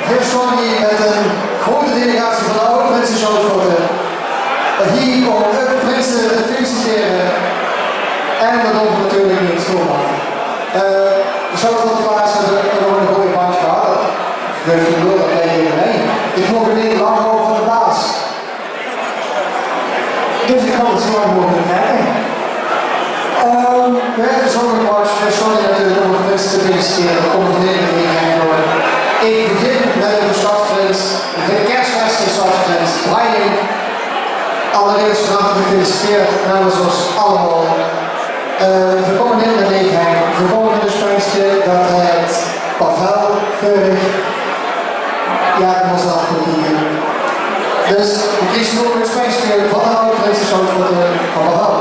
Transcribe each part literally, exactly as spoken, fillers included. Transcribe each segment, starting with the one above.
Veer staon hie mit ein groeate delegatie van de Aod Prinse Sjoutvotte. Hie óm de prinse te feliciteren. En det doon veer natuurlik neet zomaar. Eh, de Sjoutvotteplaats höbbe ein gooj bandje gehad. Det geuf gein lul, det weit ederein. Ich maag neet lang euver de baas. Dus ich kan het zo lang mogelijk maken. Ehm, we hebben zo'n kwart, we stonden natuurlijk om de mensen te feliciteren. Dat komt van de hele week heen door. Ik begin met de stadsprins, de kerstverse stadsprins, Brian. Allereerst van harte gefeliciteerd namens ons allemaal. Eh, we komen heel met leeg heen. We komen met een spijsje dat het Pavel keurig. Ja, dat was afgelopen. Dus, het is nog een spijsje van de Aod Prinse Sjoutvotte van Pavel.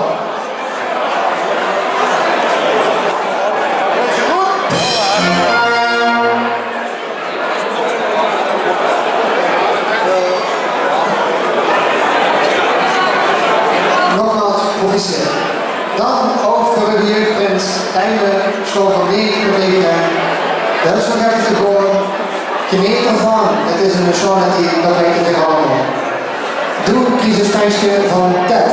Nogmaals, proficiat. Dan ouch veur de jeugprins Tijmen, schoon van negen tot negen. Dat is nog effe te gaon. Geneet d'rvan. Het is ein sjoonheid, dat weite veer allemaol. Doe kriss ein spijsje van Ted.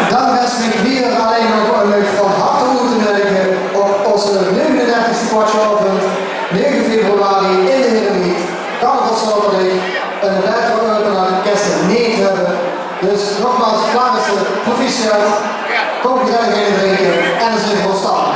Dan rest mich hie allein nog um uch van harte oet te nudige op ózze negenendertigste kwartsjaovend, negen februari in de Heremiet, carnavalszaoterdig, ein bal veur opener kóste neet höbbe. Dus nogmaals, Klarense, proficiat, kom gezellig ein drinke en dan zeen veer ós dan.